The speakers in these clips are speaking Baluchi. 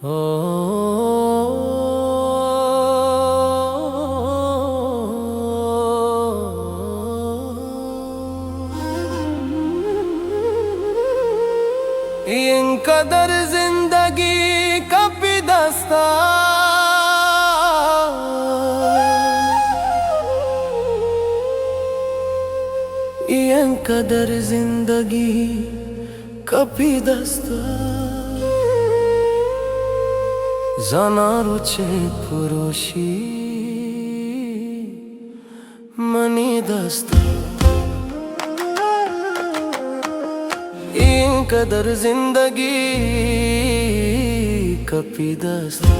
او، اینقدر زندگی کپی دستا، اینقدر زندگی کپی دستا، زاناں روچے پروشی منی دستا. اینقدر زندگی کپی دستا،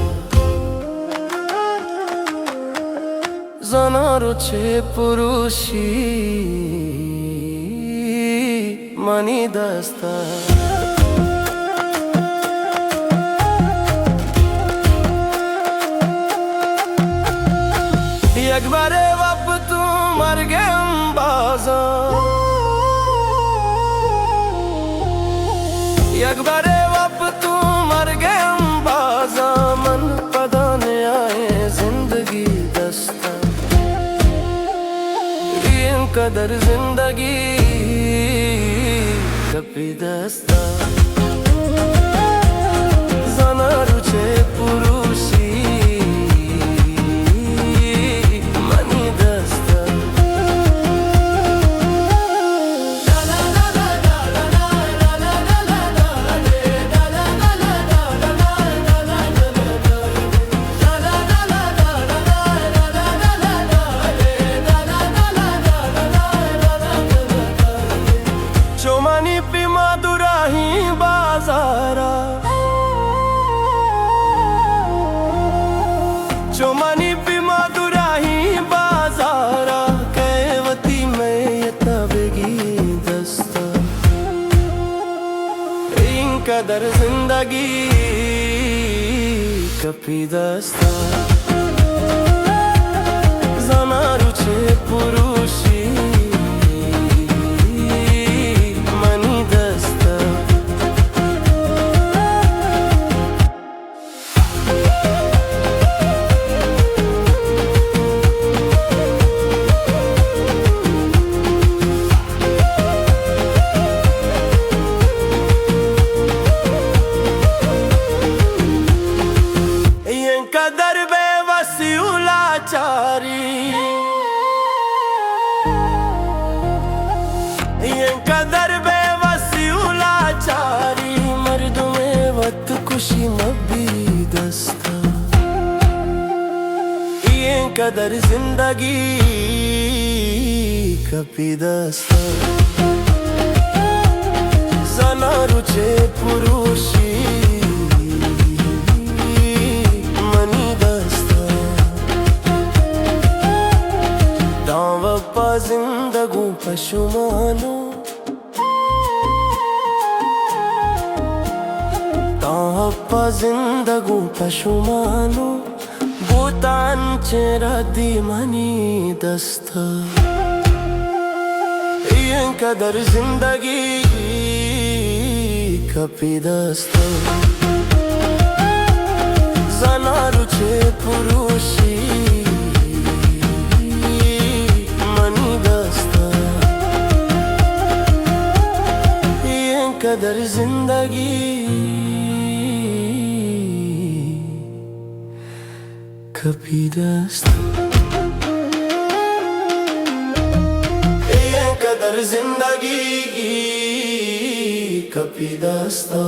زاناں روچے پروشی منی دستا. یک بارے وپ تو مرگے امبازاں، یک بارے وپ تو مرگے امبازاں، من پدا نیائیں زندگی دستا. اینقدر زندگی کپی دستا، زاناں روچے پروشی منی دستا. چو منی پیما دراہیں بازارا، چو منی پیما دراہیں بازارا، کئے وتی میت بگی دستا. اینقدر زندگی کپی دستا، زاناں روچے پروشی منی دستا. اینقدر بے وسی و لاچاری، اینقدر بے وسی و لاچاری، مردمے وت کشی مبی دستا. اینقدر زندگی کپی دستا، زاناں روچے پروشی منی دستا. داں وپا زندگوں پشمانوں، تاں پہ زندگوں پشمانوں، بوتاں چہ ردی منی دستا. اینقدر زندگی کپی دستا، زاناں روچے پروشی منی دستا. اینقدر زندگی کپی دستا، اینقدر زندگی کپی دستا.